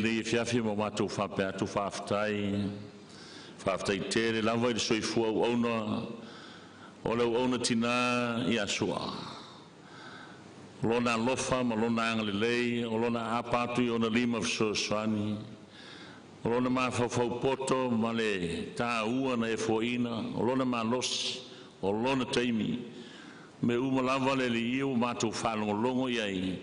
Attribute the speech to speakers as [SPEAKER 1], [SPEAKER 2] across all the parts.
[SPEAKER 1] Lenei afiafi ma matou faapea atu faafetai, faafetai tele lava i le soifua auauna o le auauna tina ia Sua. O lona alofa ma lona agalelei, o lona aapa atu i ona lima fesoasoani, o lona mafaufau poto ma le tāua na e foaina, o lona malosi, o lona taimi, mea uma lava le Alii ua matou faalogologo i ai,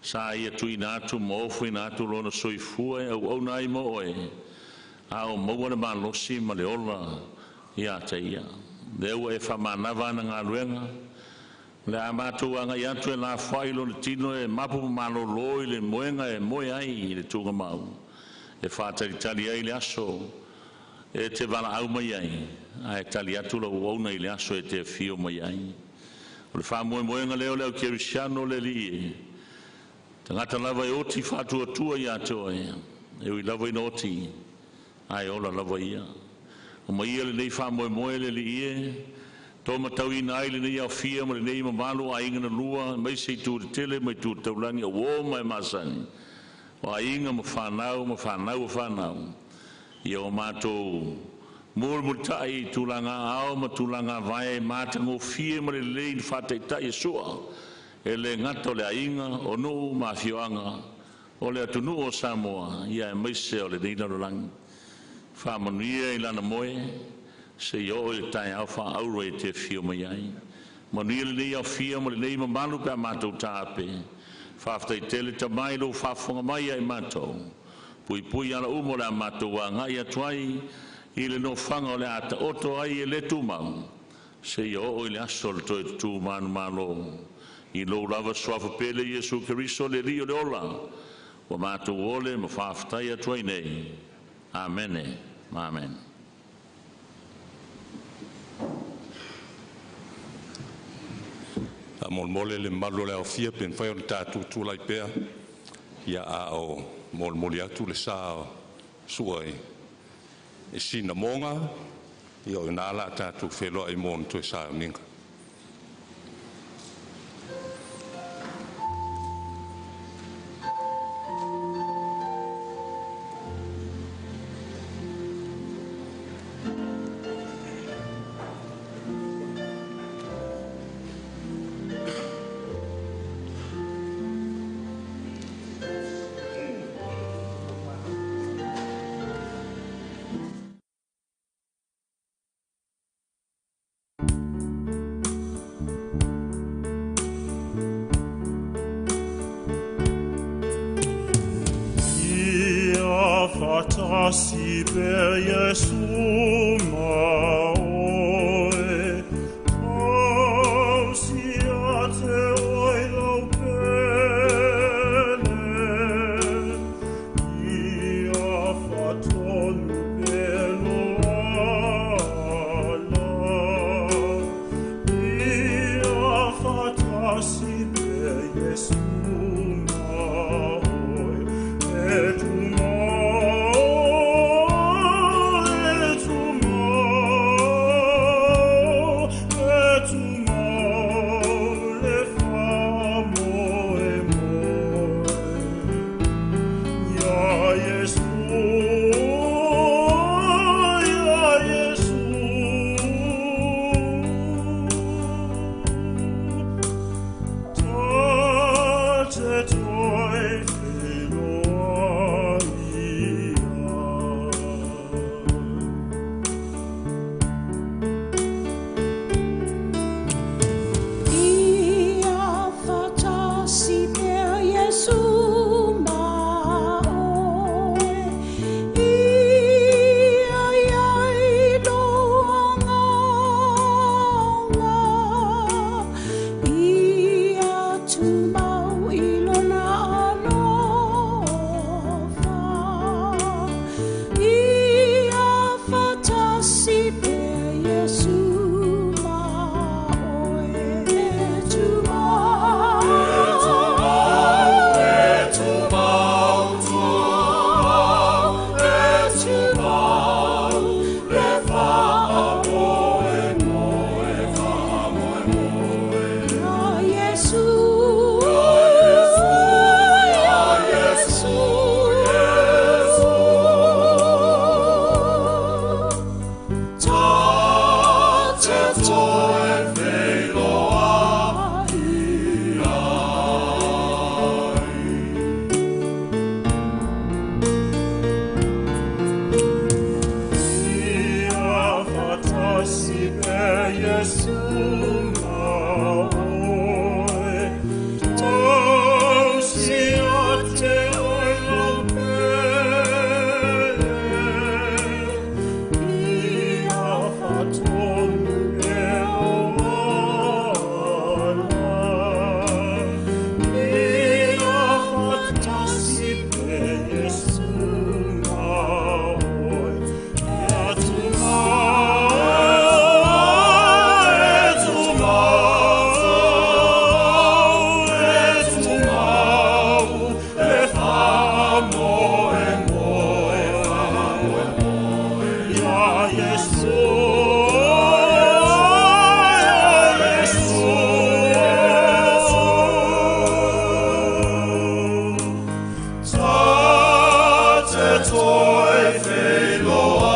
[SPEAKER 1] sa ia tuuina atu ma ofoina atu lona soifua e auauna ai mo oe, a o maua le malosi ma le ola ia te ia. Lea ua e faamanava ana galuega, o le a matou agai atu e lafoai lona tino e mapu ma malolo i le moega e moe ai i le tuugamau, e faatalitali ai le aso e te valaau mai ai, ae tali atu lau auauna i le aso e te afio mai ai. O le faamoemoega lea o le au kerisiano le Alii e, tagata lava e oti faatuatua ia te oe, e ui lava ina oti, ae ola lava ia. O maia lenei faamoemoe le Alii e, to matauina ai lenei aofia ma lenei mamalu o aiga na lua, aemaise i itu tetele ma itu taulagi o uo ma e masani, o aiga ma fanau ma fanau o fanau, ia o matou mulimulitai i tulaga ao ma tulaga vae matagofie ma lelei na faataitai e Sua, e le gata o le aiga, o nuu ma afioaga, o le atunuu o Samoa, ia aemaise o lenei lalolagi. Faamanuia i lana moe, seia oo i le taeao faaauro e te afio mai ai. Manuia lenei aofia ma lenei mamalu pe a matou taape. Faafetai tele Tama i lou faafofoga mai ia i matou. Puipui ala uma o le a matou agai atu ai i le nofoaga o le a taoto ai e le tumau, seia oo i le aso o le toe tutu manumalo. I lou lava suafa pele Iesu Keriso le Alii o le ola, ua matou ole ma faafetai atu ai nei. Amene. Amen.
[SPEAKER 2] Faamolemole le mamalu o le aofia pe mafai ona tatou tulai pea, ia a o molimoli atu le sa o Sua i Sinamoga, ia o i ina la tatou feiloai mo le toe sauniga.
[SPEAKER 3] Ia faatasi pea Iesu ma oe, tausi ia te oe lau pele. Ia faatonu pea lou ala. Ia faatasi pea Iesu ma oe, e tumau, e tumau. Toi wheloa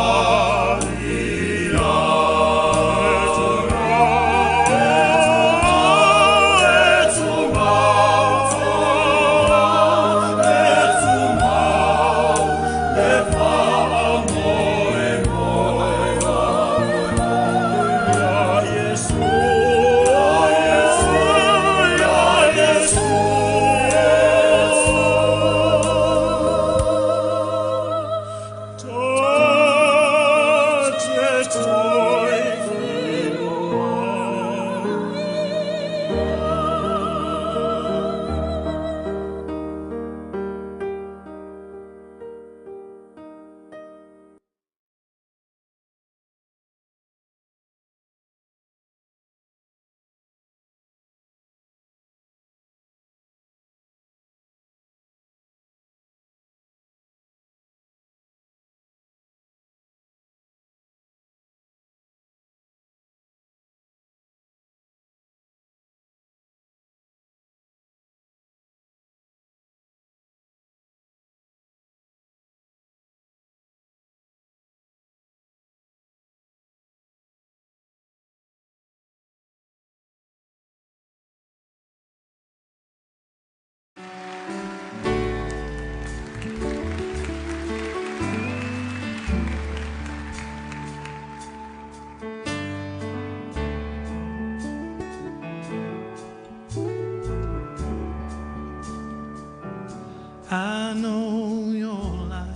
[SPEAKER 4] I know your life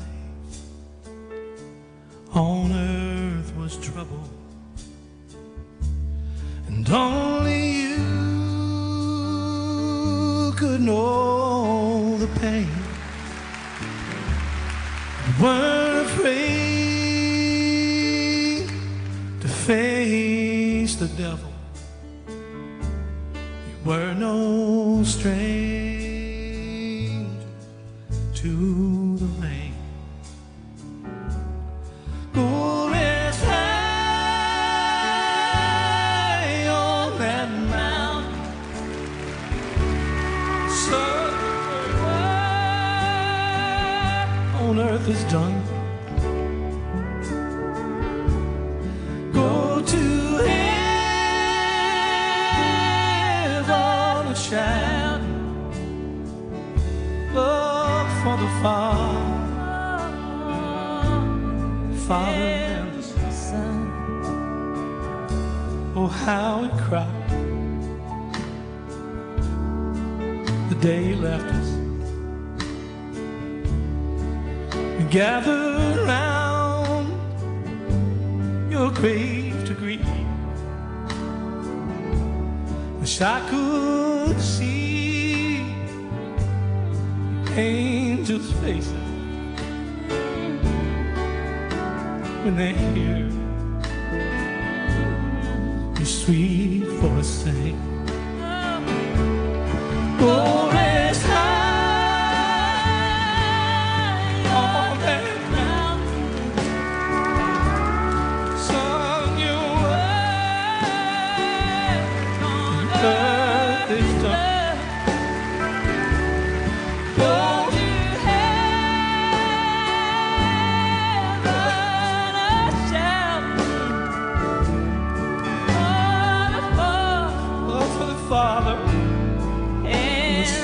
[SPEAKER 4] on earth was trouble, and only you could know the pain. You weren't afraid to face the devil. You were no stranger to the rain. Go rest high on that mountain, so on earth is done. Go to heaven and shout, look for the Father, Father and the Son. Oh, how we cried the day you left us. We gathered round your grave to grieve. Wish I could see angels' faces when they hear your sweet voice sing. Go rest high on that mountain, son, your work on earth is done. Go to
[SPEAKER 5] heaven, a shout
[SPEAKER 4] for the Father
[SPEAKER 5] and the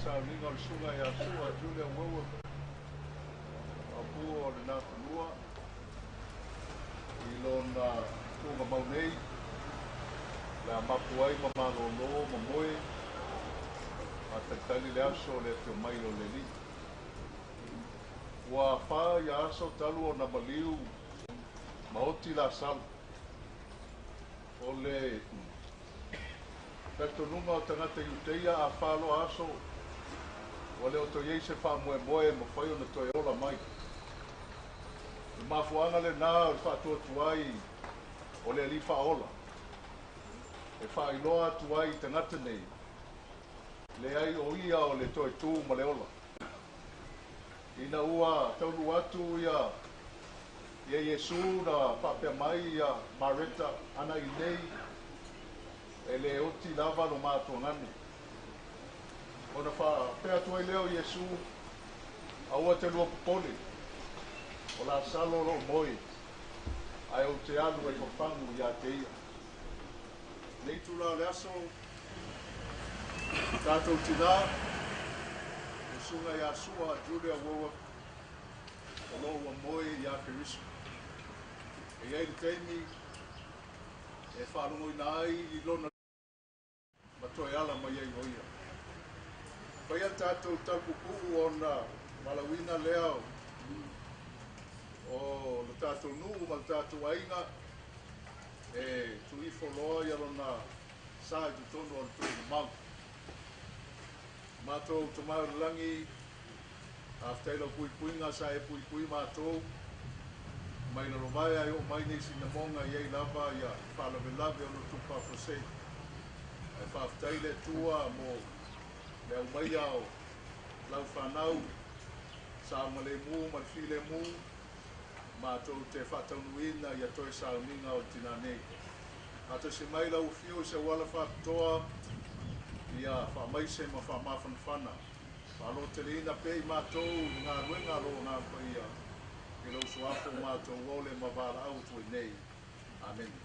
[SPEAKER 6] sauniga o le susuga ia Sua Julia Wellworth, maopu o lena fanua i lona tuugamau nei, le a mapu ai ma malōlō ma moe a talitali le aso o le afio mai o le Alii. Ua fā ia aso talu ona maliu ma oti Lasalo. O le talitonuga o tagata Iuteia a fāloa aso, ua le o toe i ai se faamoemoe e mafai ona toe ola mai. O le mafuaaga lenā o le faatuatuai o le Alii Faaola, e faailoa atu ai i tagata nei, leai o ia o le toe tū ma le ola. Ina ua taunuu atu ia ia Iesu na faapea mai ia Mareta, ana i nei e le oti lava lo matuagane. Ona faapea atu ai lea o Iesu, aua te lua popole, o Lasalo o loo moe, ae ou te alu e fafagu ia te ia. Nei itulā o le aso, tatou tinā, le susuga ia Sua Julia Warwick, o loo ua moe ia Keriso. E i ai le taimi e faalogoina ai i lona ma toe ala mai ai o ia. Faia le tatou talapupuu ona valaauina lea o le tatou nuu ma le tatou aiga e tuuifo loa ia lona sa i totonu o le tuugamau. Matou Tama i le Lagi, faafetai i lau puipuiga sa e puipui matou mai lalovaea ai oo mai nei sinamoga i ai lava ia faalavelave o lo outou faafuasei. Ae faafetai le Atua mo le aumaia o lau fanau saogalemu ma le filemu, matou te faataunuuina ia toe sauniga o le tinā nei. Faatasi mai lau afio i se auala faapitoa ia faamaise ma faamafanafana, faaloteleina pea i matou i le galuega a lou Agaga Paia i lou suafa ua matou ole ma valaau atu ai nei. Amene.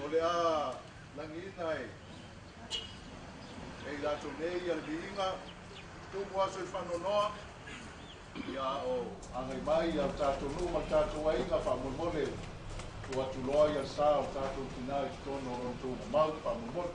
[SPEAKER 6] O le a lagiina e e i latou nei ia le viiga, tumu aso i faanoanoa, ia o agai mai ia le tatou nuu ma le tatou aiga faamolemole tuu atu loa ia le sa o le tatou tinā i totonu o lona tuugamau faamolemole.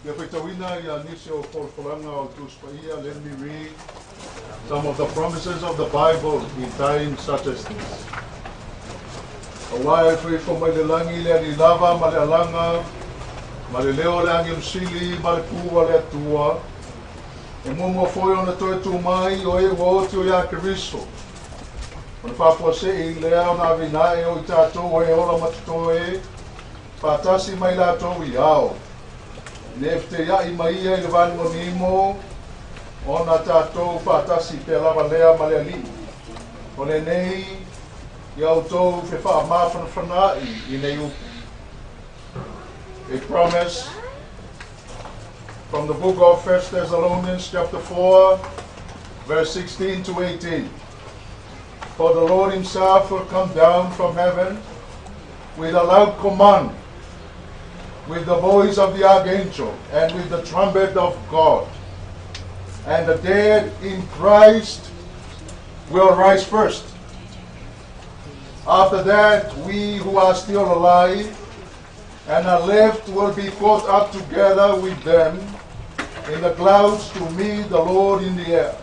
[SPEAKER 6] Ia faitauina ia nisi o folafolaga o Tusi Paia. Let me read some of the promises of the Bible in times such as this. Auā e feifo mai le lagi le alii lava ma le alaga ma le leo o le agelu sili ma le pū a le Atua, e muamua foi ona toe tu mai o e ua oti o iā Keriso. Ona faafuasei lea ona aveina ae o i tatou o e ola ma totoe faatasi ma i latou i ao, ina ia feteiaʻi ma ia i le vanimonimo ona tatou faatasi pea lava lea ma le Alii. O lenei ia outou fefaamafanafanaʻi i nei upu. A promise from the book of 1 Thessalonians chapter 4 verse 16 to 18. For the Lord himself will come down from heaven with a loud command, with the voice of the archangel, and with the trumpet of God. And the dead in Christ will rise first. After that, we who are still alive and are left will be caught up together with them in the clouds to meet the Lord in the air.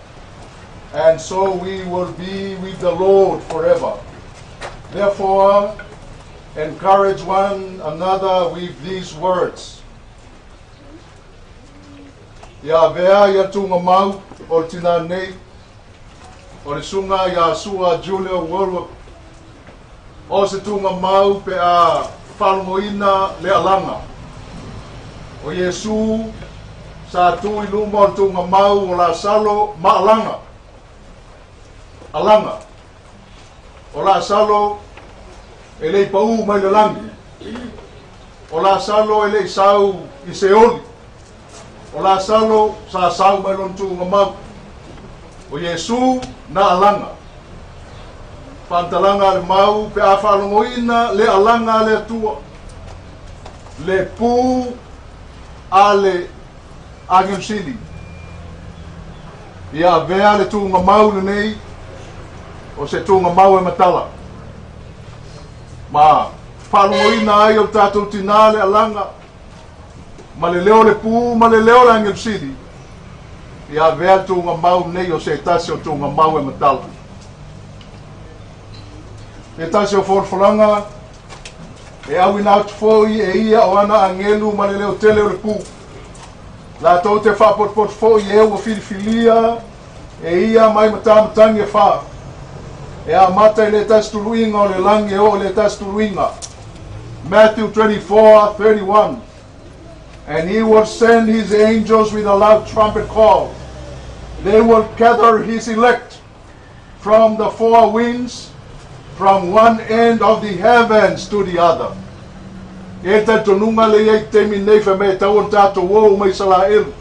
[SPEAKER 6] And so we will be with the Lord forever. Therefore, encourage one another with these words. Ia avea ia tuugamau o le tinā nei, o le susuga ia Sua Junior Wallwork, o se tuugamau pe a faalogoina le alaga o Iesu sa tu i luma o le tuugamau o Lasalo ma alaga. Alaga. O Lasalo e le i paū mai le lagi. O Lasalo e le i sau i Seoli. O Lasalo sa sau mai lona tuugamau. O Iesu na alaga. Faamatalaga a le mau pe a faalogoina le alaga a le Atua, le pū a le agelu sili. Ia avea le tuugamau lenei o se tuugamau e matala. Ma faalogoina ai o le tatou tinā le alaga ma le leo o le pū ma le leo o le agelu sili. Ia avea le tuugamau nei o se tasi o tuugamau e matala. Se tasi o folafolaga e auina atu foi e ia o ana agelu ma le leo tele o le pū. Latou te faapotopoto foi e ua filifilia e ia mai matamatagi e fa. E amata i le tasi tuluiga o le lagi e oo i le tasi tuluiga. Matthew 24:31. And he will send his angels with a loud trumpet call. They will gather his elect from the four winds, from one end of the heavens to the other. E talitonuga le iai taimi nei fai mai e tatau ona tatou o uma Isaraelu.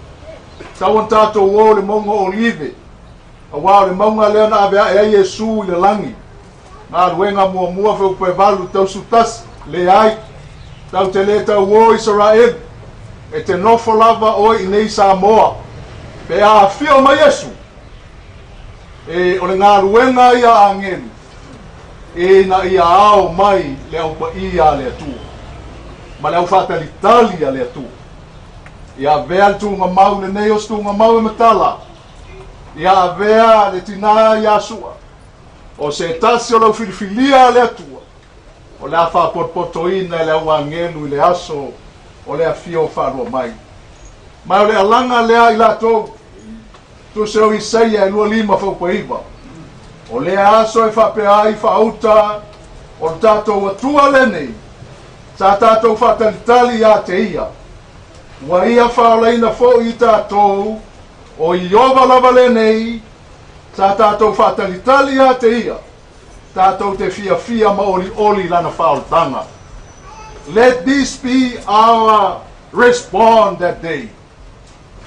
[SPEAKER 6] Tatau ona tatou o i le mauga o Olive. Aua o le mauga lea na ave ae ai Iesu i le lagi. Galuega muamua feupe 8 tausu 1, leai. Tau te le tau o Isaraelu. E te nofo lava oe i nei Samoa. Pe a afio mai Iesu, e o le galuega ia a agelu, ina ia ao mai le au paia a le Atua, ma le au faatalitali a le Atua. Ia avea le tuugamau lenei o se tuugamau e matala. Ia avea le tinā ia Sua, o se tasi o le au filifilia a le Atua, o le a faapotopotoina e le au agelu i le aso o le afio faalua mai. Ma o le alaga lea i latou, tusa o Isaia e 25 faupa 9. O lea aso e faapea ai faauta o le tatou Atua lenei, sa tatou faatalitali ia te ia. Ua ia faaolaina foi i tatou o Ieova lava lenei, sa tatou faatalitali ia te ia, tatou te fiafia ma olioli lana faaolataga. Let this be our response that day.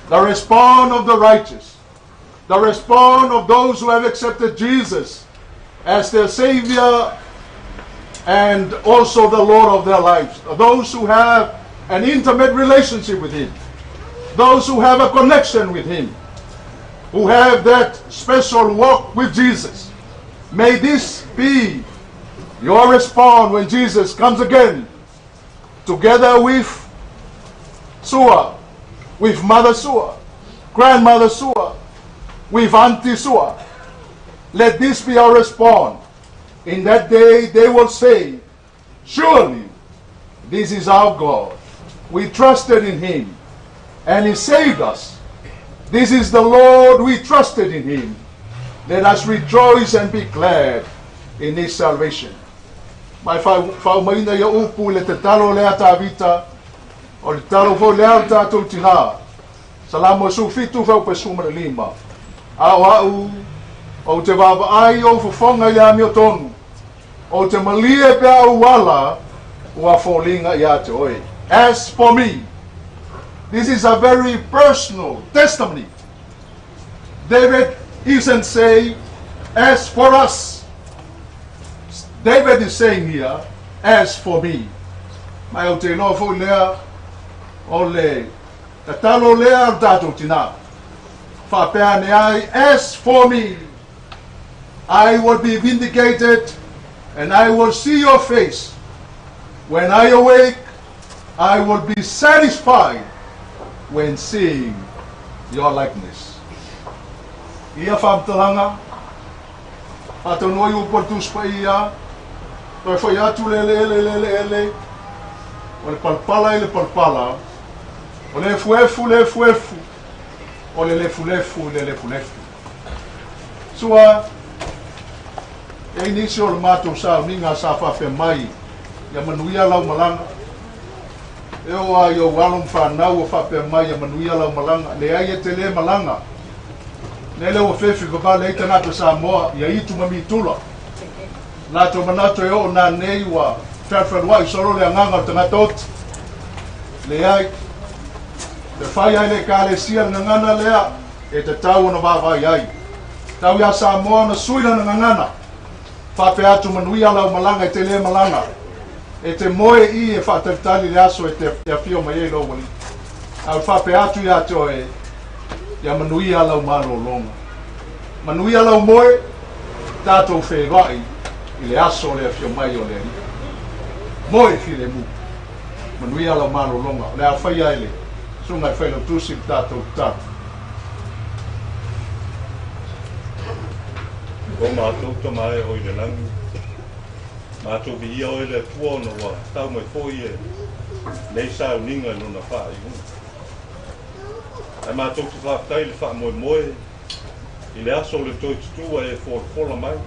[SPEAKER 6] The response of the righteous. The response of those who have accepted Jesus as their Savior and also the Lord of their lives. Those who have an intimate relationship with Him. Those who have a connection with Him. Who have that special walk with Jesus. May this be your response when Jesus comes again, together with Sua, with Mother Sua, Grandmother Sua, with Auntie Sua. Let this be our response. In that day they will say, "Surely this is our God. We trusted in Him, and He saved us. This is the Lord, we trusted in Him. Let us rejoice and be glad in His salvation." Mai faaumaina ia upu i le tatalo lea Tavita, o le tatalo foi lea o le tatou tinā. Salamo 17 faupa 15. A o au, ou te vaavaai ou fofoga i le amiotonu, ou te malie pe a ou ala ua foliga ia te oe. As for me, this is a very personal testimony. David isn't saying, "As for us." David is saying here, "As for me." Mai ou te iloa foi lea o le tatalo lea o le tatou tinā. Faapea ane ai, "As for me, I will be vindicated and I will see your face. When I awake, I will be satisfied when seeing your likeness." Ia faamatalaga, faataunua i upu a le Tusi Paia, toe foi atu le eleele i le eleele, o le palapala i le palapala, o le efuefu i le efuefu, o le lefulefu i le lefulefu. Sua, e ai nisi o le matou sauniga sa faapea mai. Ia manuia lau malaga. E oo lava i ou alo ma fanau ua faapea mai, Ia manuia lau malaga. Leai e te le malaga. Lele ua fefi vavale ai tagata Samoa ia itu ma mitula. Latou manatu e oo nanei ua fealualuai solo le agaga o le tagata oti. Leai. E fai ai le Ekalesia le gagana lea e tatau ona vaavaai ai. Tau iā Samoa ona sui lana gagana. Faapea atu manuia lau malaga e te le malaga. E te moe i e faatalitali le aso e te afio mai ai lou alii. Ae o le faapea atu iā te oe, ia manuia lau malologa. Manuia lau moe, tatou feiloai i le aso o le afio mai o le Alii. Moe filemu. Manuia lau malologa. O le a faia e le Susuga e Failautusi le tatou tatalo.
[SPEAKER 2] O matou Tama e o i le lagi, matou viia oe le Atua ona ua tau mai foi e nei sauniga i lona faaiuga. Ae matou te faafetai i le faamoemoe i le aso o le toe tutu a e folafola mai,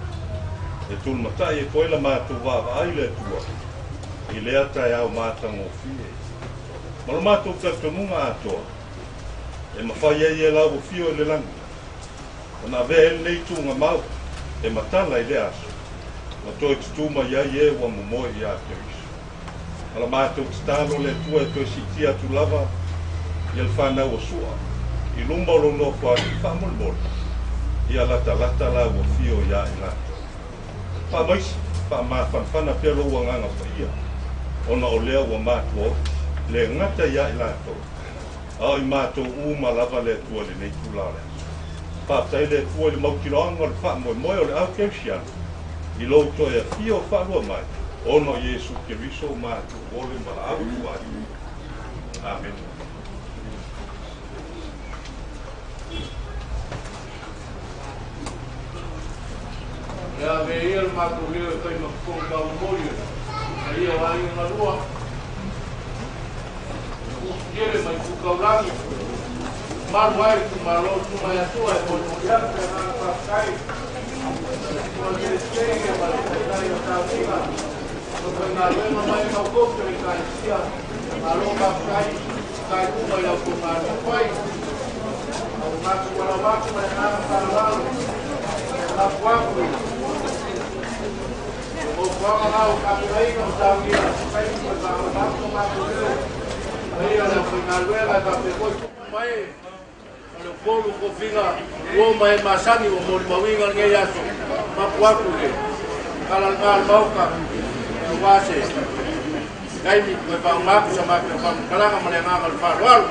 [SPEAKER 2] e tulumatai ai foi la matou vaavaai i le Atua i lea taeao matagofie. Ma lo matou talitonuga atoa, e mafai ai e lau afio i le lagi ona avea ai lenei tuugamau e matala i lea aso, ma toe tutū mai ai e ua momoe iā Keriso. Ma la matou tatalo le Atua e toe siitia atu lava ia le fanau o Sua i luma o lou nofoalii faamolemole, ia latalata lau afio iā i latou. Faamaisi, faamafanafana pea lou agaga paia, ona o lea ua matua oti, le gata iā i latou, a o i matou uma lava le Atua i lenei itula o le aso. Faafetai le Atua i le mautinoaga o le faamoemoe o le au Kerisiano i lou toe afio faalua mai, ona o Iesu Keriso o matou ole ma laau atu ai. Amene.
[SPEAKER 7] E ave ia le matou leo e fai ma fofoga taumolimoli o le paia o aiga na lua, e tele mai Itukaulagi, malu ai le itumalo o Tuma e Atua e molimoli atu le agaga faafetai i le Peresetene ma le Taitai o Sauniga ma faigaluega mai maukofi o le Ekalesia. Malo faafetai, faafetai uma i la outou galuega fai. Au matou walau atu ma le agaga faaaloalo, lafo atu i nofoaga na o tapenaina o saunia taimi toe faaauau atu matou leo paia o le aufaigaluega e faapea foi tupu ma ee o le Upolu tofiga uo ma e masani ua molimauina lenei aso. Mapu atu i le tala lena a le Maota aua se taimi toe faauma atu sa matou faamatalaga ma le agaga o le faaaloalo.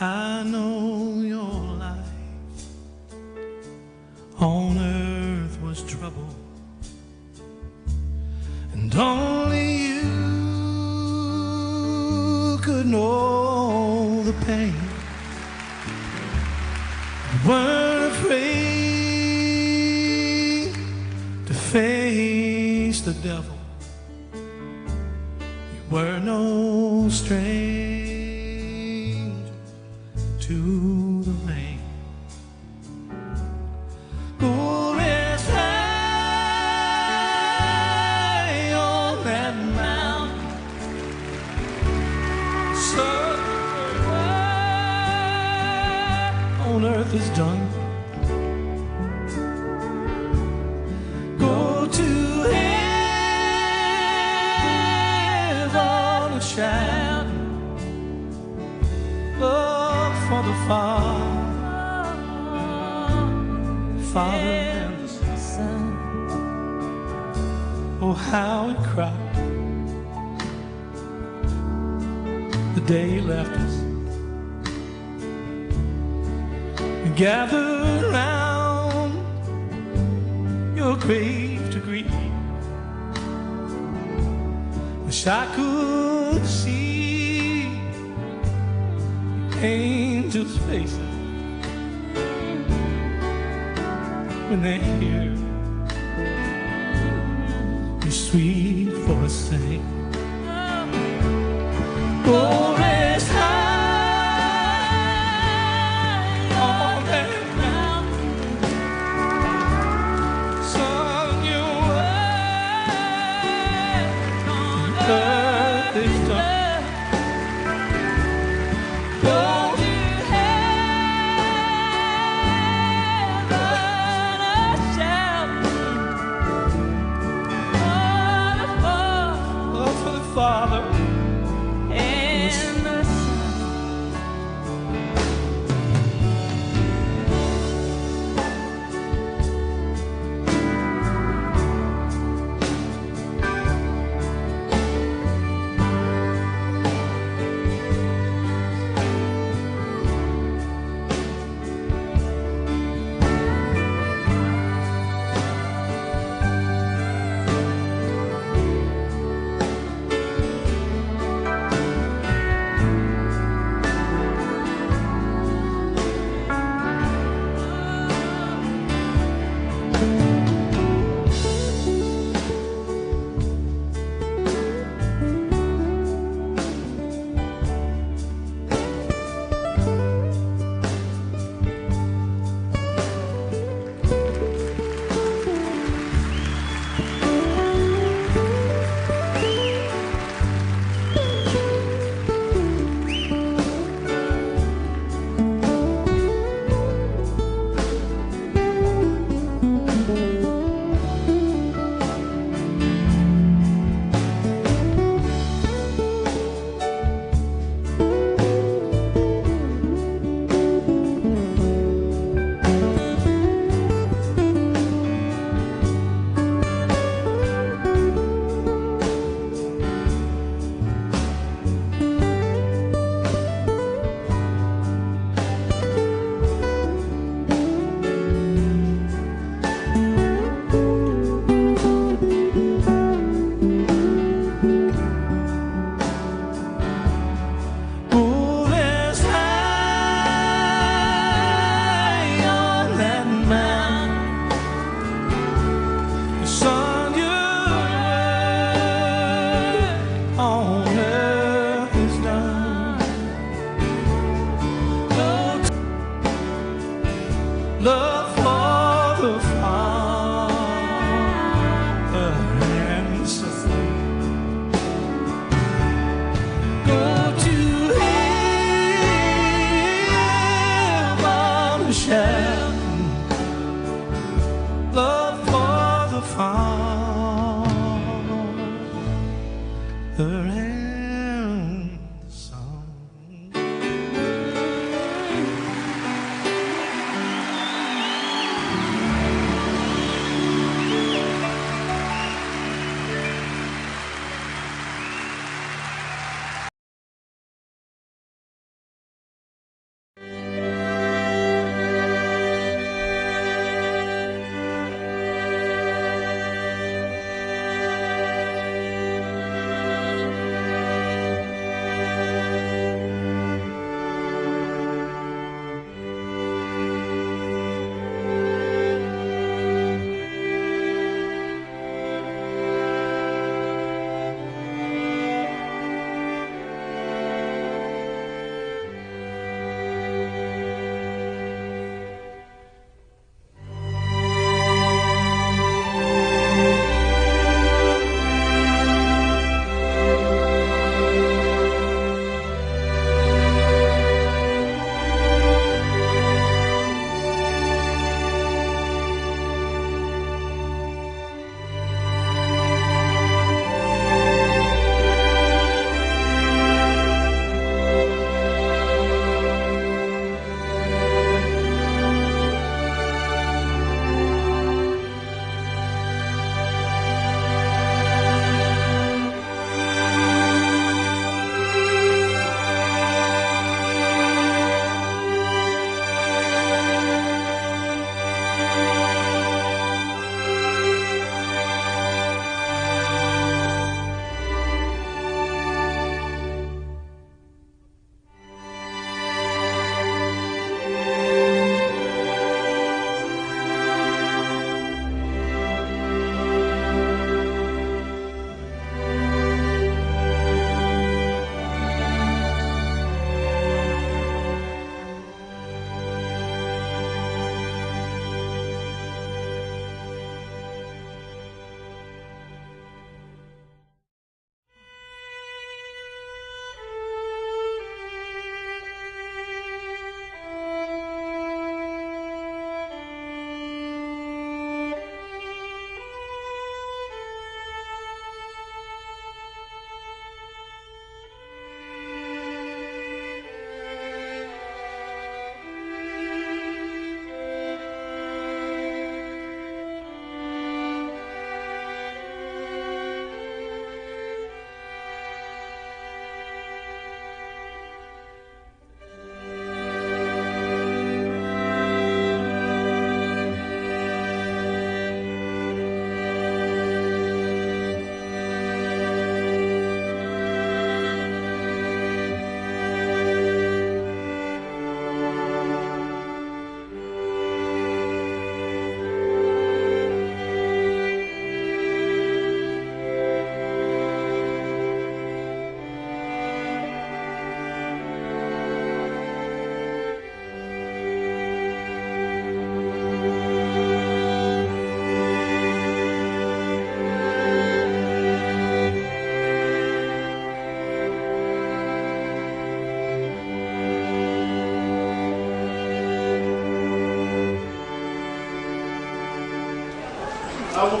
[SPEAKER 4] I know your life on earth was trouble, and only you could know the pain. You weren't afraid to face the devil. You were no stranger to the rain. Go rest high on that mountain. So on earth is done. Go to heaven and shout. Look for the Father, Father and the Son. Oh, how we cried the day he left us. We gathered round your grave to grieve. Wish I could see the angels' faces when they hear your sweet voice sing. Oh, rest high on that mountain, son, you were earth is done.
[SPEAKER 5] Go to heaven, I shall be. What a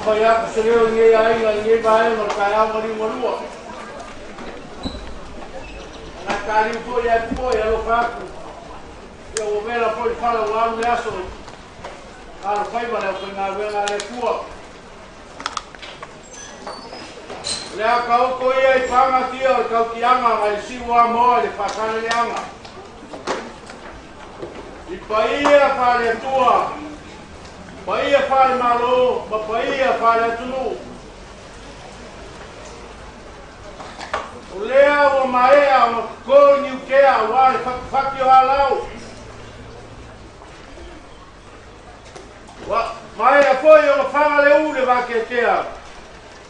[SPEAKER 7] taumafai atu se leo i lenei aiga i lenei vaega o le taeao maliugalua. Ana taliu foi ia foi alofa atu. Ia ua vela foi le fala ua alu le aso. Alofaiva le aufaigaluega a le Atua. O le a kaoko ia i pagatia o le tautiaga ngai le siu o Amoa i le faasaleleaga. I paia faale-Atua, paia faale-Malo ma paia faale-atunuu. O lea ua maea ona toto i niutea auā le fatifati o alao. Ua maea foi ona faga le ū i le vateatea.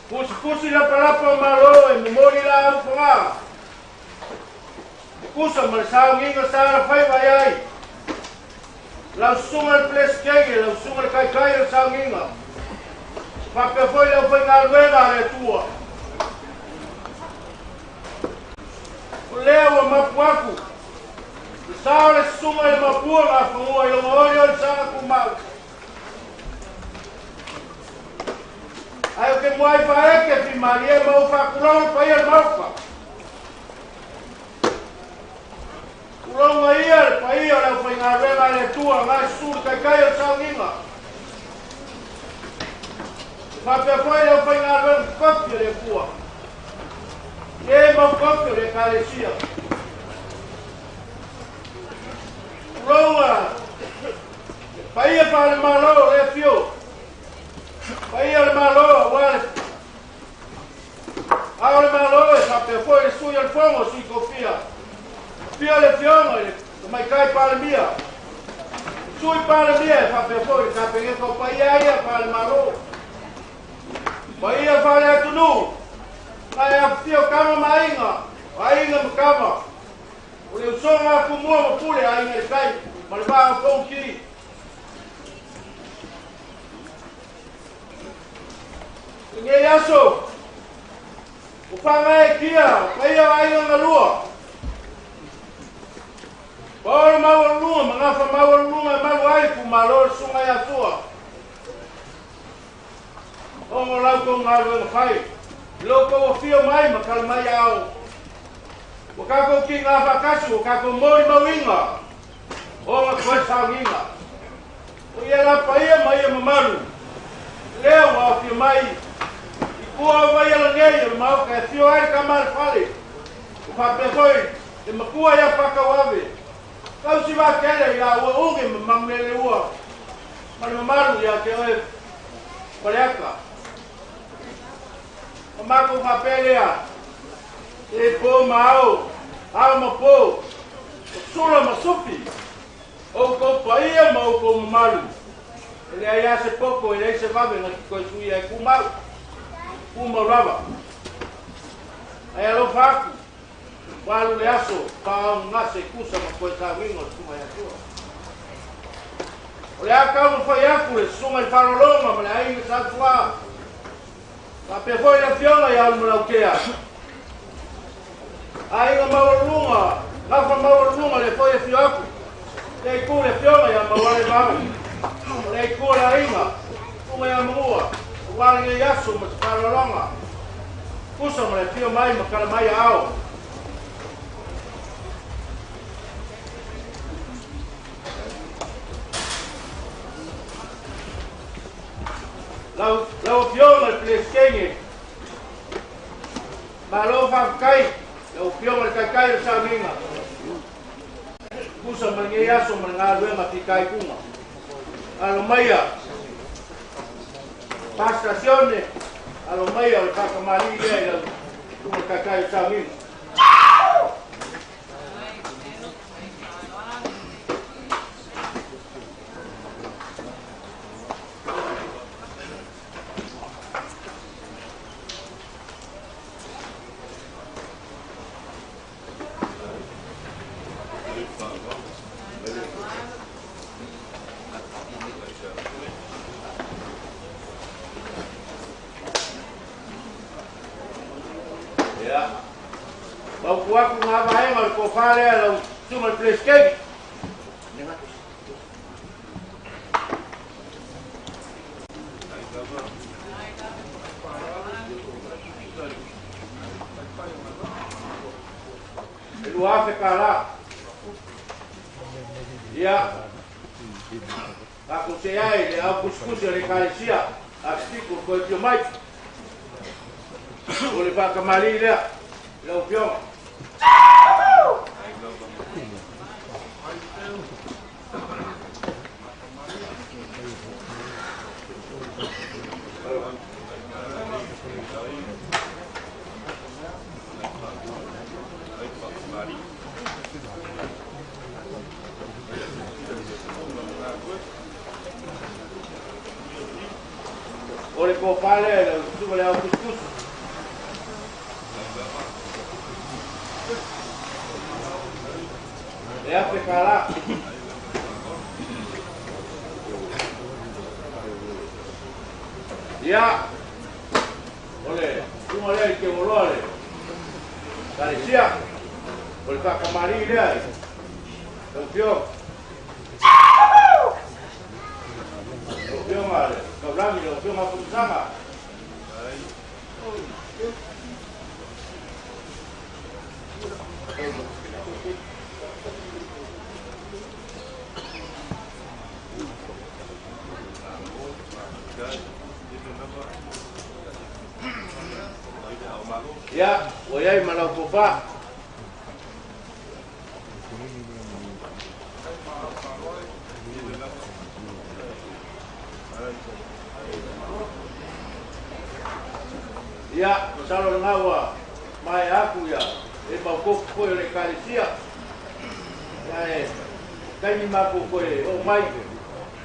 [SPEAKER 7] Pusipusi lapalapa o malo e momoli laau fagā. E tusa ma le sauniga sa alafaiva i ai. Lau susuga i le Peresetene, lau susuga i le Taitai o le sauniga, faapea foi le aufaigaluega a le Atua. O lea ua mapu atu le sa o le susuga i le mapua gafanua i lona olioli saga tumau. Ae ou te muai faaeke fimalie ma ou faatulou le paia o le Maota. Tulou ia le paia o le aufaigaluega a le Atua ngai susu le Taitai o le sauniga. Faapea foi le aufaigaluega totofi a le Atua. E mau tofi o le Ekalesia. Tulou le paia faale-Malo o le afio. Paia o le Malo aua le Ao o le Malo e faapea foi le Sui o le Fono, Sui Tofia. Afio le Afioga i le Tamaitai Palemia, Sui Palemia e faapea foi le Kapeneta o paia ia faale-Malo. Paia faale-atunuu, ae afifio tama ma aiga, o aiga ma tama. O le usoga a Tumua ma Pule, Aiga i le Tai ma le Vaa o Fonoti. I lenei aso, ua faagaeetia paia o aiga galua. Paolo maualuluga ma gafa maualuluga e malu ai le itumalo o le Susuga ia Sua. Ona o la outou galuega fai, i lo outou afio mai ma tala mai ao. Ua tatou tiga faatasi, ua tatou molimauina ona toe sauniga. O ia la paia ma ia mamalu, lea ua aofia mai i tua o Vaiala nei o le Maota e afio ai le tama a le fale. Ua faapea foi le matua ia Patauave, tausi vatele i laua Uge ma Manuleleua ma le mamalu ia te oe Faleata. Ma matou faapea lea, e po ma ao, ao ma po, o sula ma sufi, outou paia ma outou mamalu. E leai lava se poto, e leai se vave na te toe suia e tumau, tumau lava. Ae alofa atu, ua alu le aso faaaaogagase tusa ma toe sauniga o le Susuga ia Sua. O le a taumafai atu le Susuga i le Faalologa ma le aiga Sa Sua. Faapea foi le Afioga ia Alumalautea. Aiga maualuluga, gafa maualuluga le foi afio atu. Le itu le Afioga ia Mauale Vao. O le itu o le aiga, Susuga ia Manua, aua lenei aso ma se faaaloaloga. Tusa ma le afio mai ma tala mai aao. Lau, lau Afioga i le Peresetene, malo faafetai lau Afioga i le Taitai o le sauniga. Tusa ma lenei aso ma le galuega fitaituga. Alo maia, Pastor Sione, alo maia o le faakamali'i lea i lau Susuga i le Taitai o le sauniga. Ia. Mautu atu ngā vaega o le tofa lea lau Susuga i le Peresetene. 2,000 tala. Ia, tatou se ai le au kusikusi o le ekalesia a Sitiku o toe afio mai. O le faakamali'i lea i lau afioga. O le tofa lea i lau susuga le au tusitusi. E $1,000. Ia, o le susuga lea i Teuoloa le Ekalesia, o le faakamali'i lea i lau afioga. Lau afioga le Taulagi, lau afioga Afamasaga. Ia, ua i ai ma lau tofa. Ia, masalo lena ua maea atu ia e maokofu foi o le ekalesia. Ia e taimi matou toe oo mai,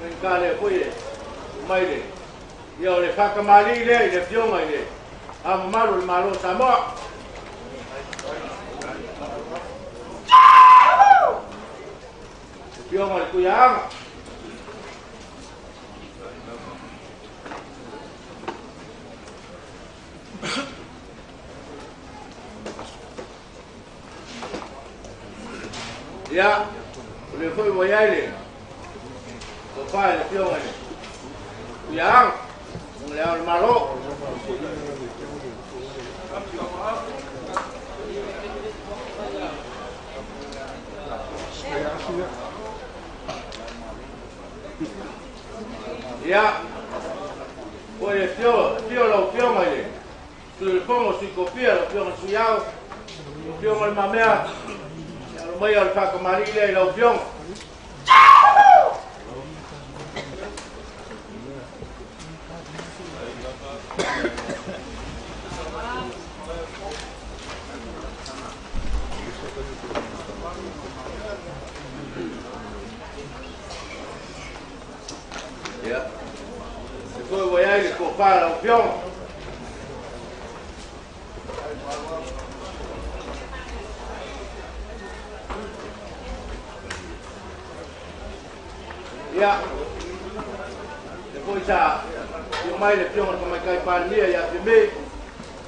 [SPEAKER 7] faigata lea foi e oo mai le. Ia o le faakamali'i lea i le afioga i le Ao Mamalu o le Malo o Samoa. Afioga i le Tuiaana. Ia, o lea foi ua i ai le tofa i le afioga i le Tuiaana, o le Ao o le Malo. Ia, foi e afio, afio lau afioga i le Sui o le Fono, Sui Tofia, lau afioga i le Sui Ao, lau afioga i le Mamea, alo maia o le faakamali'i lea i lau afioga. Ia, e foi ua i ai le tofa a lau afioga. Ia, e foi sa afio mai le afioga i le Tamaitai Palemia ia Fiamē,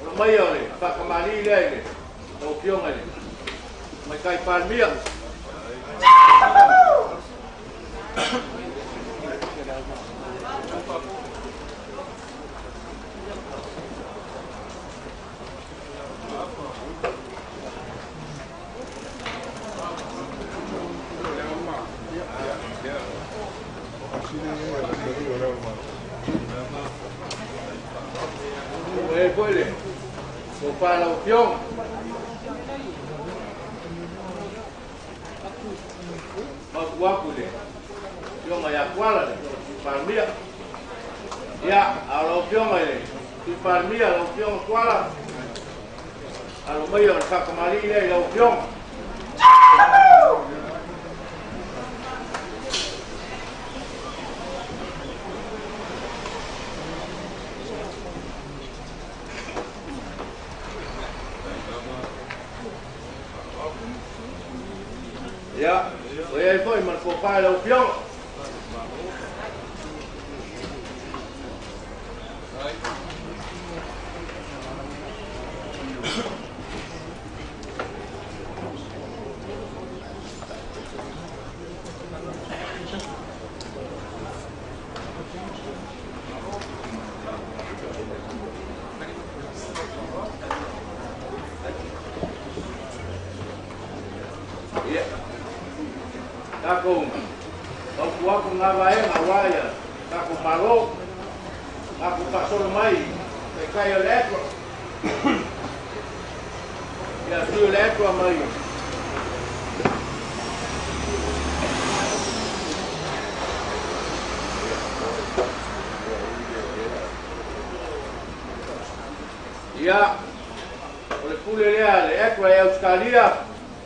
[SPEAKER 7] alo maia o le faakamali'i lea i le lau afioga i le Tamaitai Palemia. Ua i ai foi le tofa a lau afioga. Mautu atu i le afioga ia Tuala, le afioga i le Sui Palemia. Ia, a o lau afioga i le Sui Palemia, lau afioga Tuala, alo maia o le faakamali'i lea i lau afioga. Ia, ua i ai foi ma le tofa i lau afioga. Takou tautua atu na vaega aua ia takou Malo, takou faasolo mai taitai o le Atua ia sui o le Atua mai ia o le pule lea le Atua e Ausetalia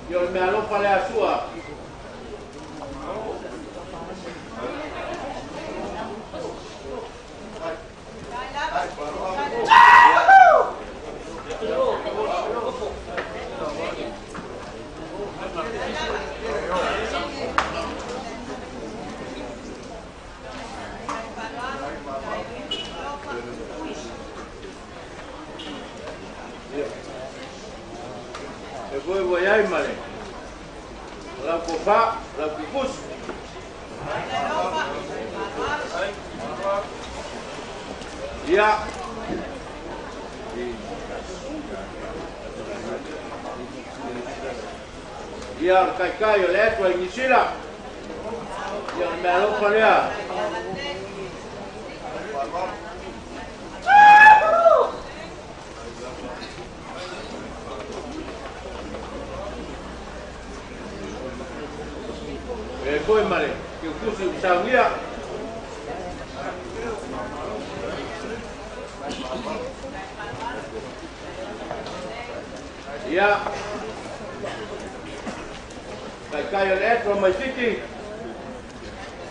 [SPEAKER 7] ia o le mealofa le Asua. E voi ai male lau kofa lau kukus ia ia o le kaikai o le Atua i Nisila ia o le mealofa lea. E foi male ke kusi usaunia. Ia kaikai o le Atua mai Fiti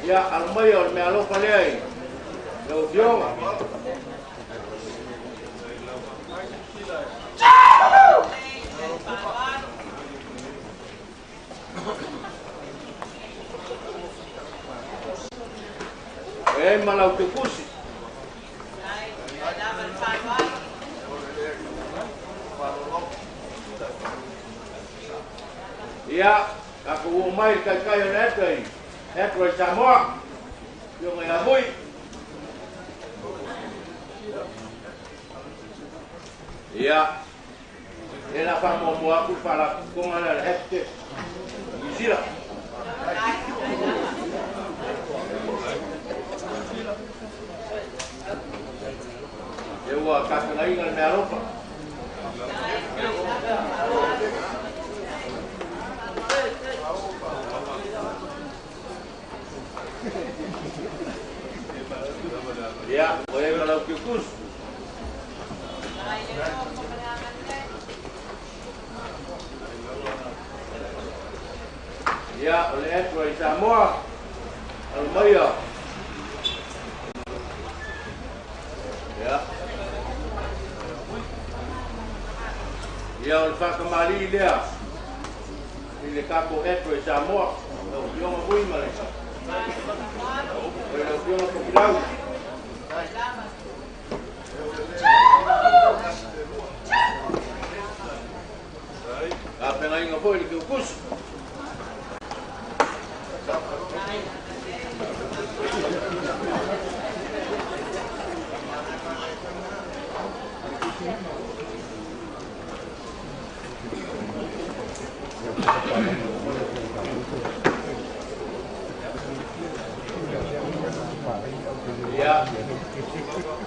[SPEAKER 7] ia alumai o le mealofa lea i lau afioga. E ma lau tekusi. Ia, takou oo mai le kaikai o le Atua i Atua i Samoa, afioga ia Mui. Ia, e la faamuamua atu le faalapotopotoga lea le Hepte Niu Sila. E ua tapenaina le mealofa. Ia, o e ma lau kiukusu. Ia, o le Atua i Samoa, alumaia. Ia. Ia, o le whakamali lea i le tatou Atua i Samoa, lau afioga Mui ma le o lau afioga Tofilau. Tapenaina foi le kiukusu. Ia,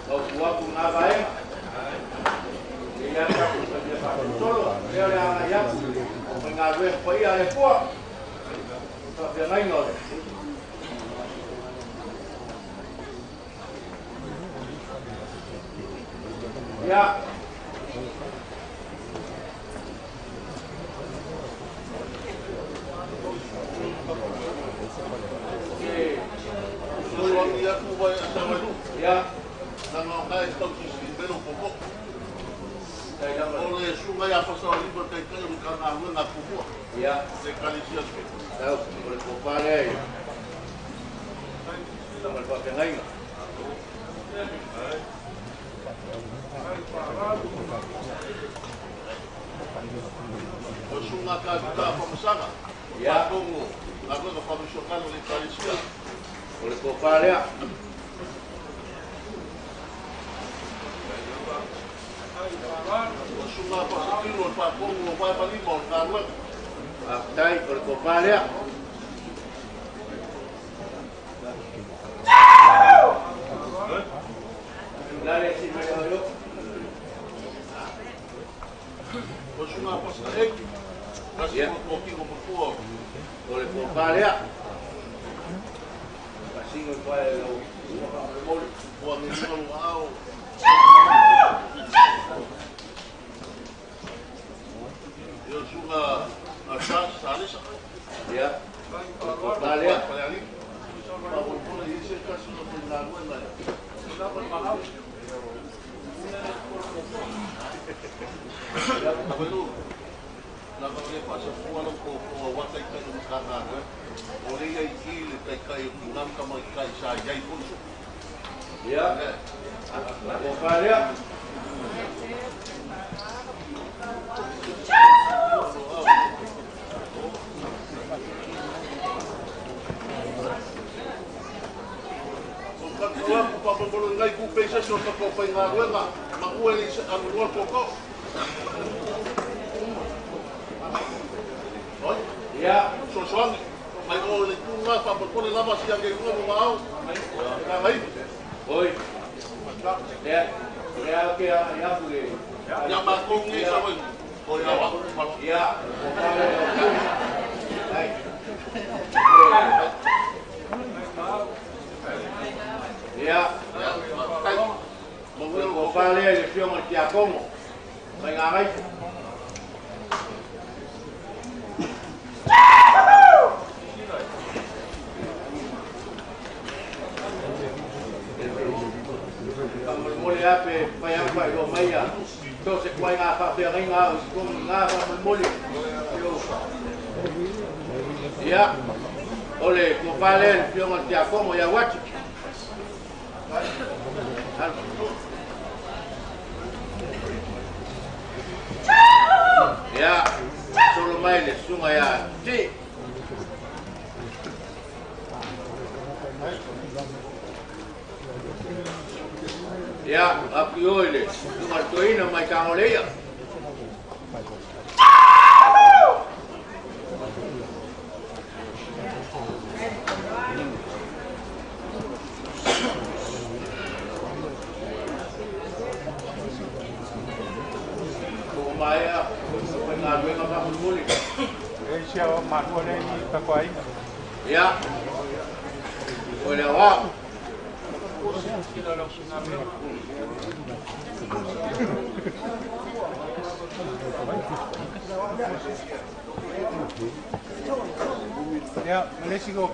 [SPEAKER 7] tautua atu na vaega. Ia tatou talia faasolosolo, lea o le agai atu o faigaluega paia a le Atua. Faafeagaiga o le Ia, ia,
[SPEAKER 6] O le suga ia fasawaliba taitai o le kagaluega a Tumua.
[SPEAKER 7] Ia,
[SPEAKER 6] Le ekalesia se.
[SPEAKER 7] Tau, o le tofa lea i ma le faafeagaiga.
[SPEAKER 6] O suga kavita famasaga.
[SPEAKER 7] Ia.
[SPEAKER 6] Faatogo galuega faamisionale o le ekalesia.
[SPEAKER 7] O le tofa lea.
[SPEAKER 6] O suga fasatino o le faatogo o vae malima o le galuega.
[SPEAKER 7] Faafetai, o le tofa lea.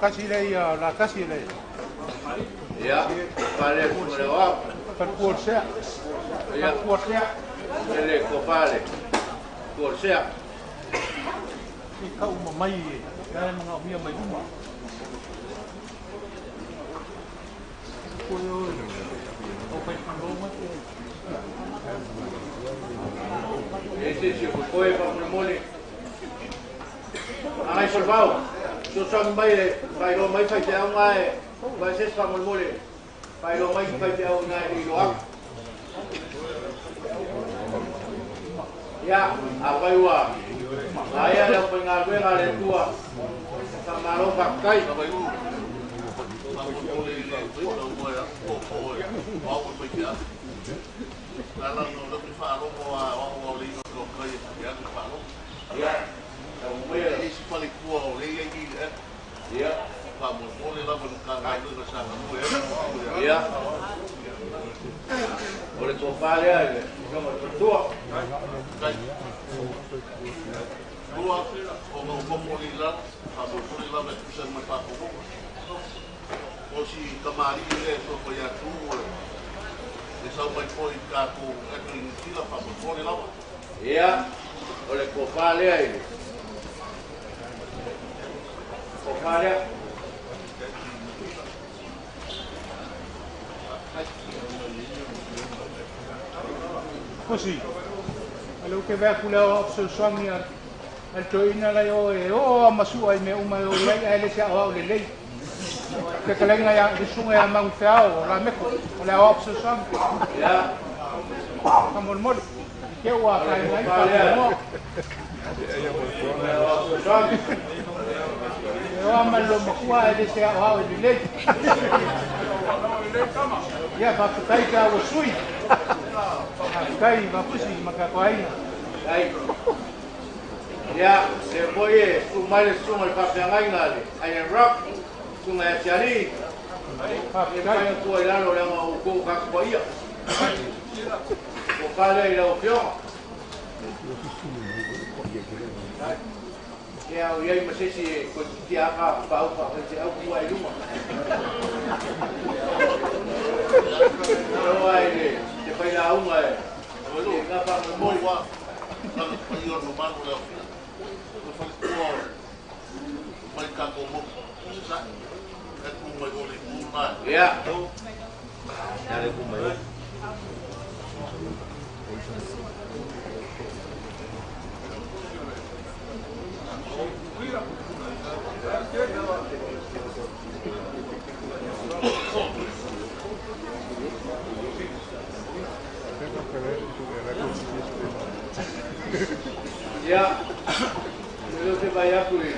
[SPEAKER 7] Kasi le ia la kasi le.
[SPEAKER 5] Ia, pale le wa.
[SPEAKER 7] Parkuorsea.
[SPEAKER 5] Ia,
[SPEAKER 7] parkuorsea.
[SPEAKER 5] Le ko pale. Kuorsea.
[SPEAKER 7] I ka uma mai ia mga mia mai uma. Ko yo. O pai paloma.
[SPEAKER 5] Ese se ko e pa mole. Ai solvao. So sang mai le pai lo mai fai te au ngai vai se fa mole pai lo mai fai te au ngai i lo ya a vai wa ai ala ko nga le nga le tua sa malo fa kai ya. Ia. O le tofale ai, insomma, per tua.
[SPEAKER 6] Tua, o ngau momoli la, fa momoli la me tusa mai pa ko. O si kamari le so ko ya tu. Le sau mai foi ka ko e tu tila fa momoli la.
[SPEAKER 5] Ia. O le tofale ai. Tofale.
[SPEAKER 7] Così, allora che va con la al toina la yo e o masu ai me uma o lei ai le sia o le lei que que lenga ya sunga ya mang feao la meko la option
[SPEAKER 5] ya
[SPEAKER 7] kamol mol ke wa kai ngai pa mo.
[SPEAKER 5] E oa mai lo makua e le se ao e lelei. Ia, faafetai ka ua sui. Faafetai vapusi ma ka koaina. Ai. Ia, le foi e tu mai le susuga i le faafeagaiga le Iron Rock, susuga ia Tialii. Faafetai atu i lalo leaga o outou kakapaia. O fale i lau afioga. Ia, o iai ma sesi e koe titia aka pau pa te au kua i luma. Aloa i le te whaila unga e. E ngā whangamori. Ia. Ia, le te vai aku i le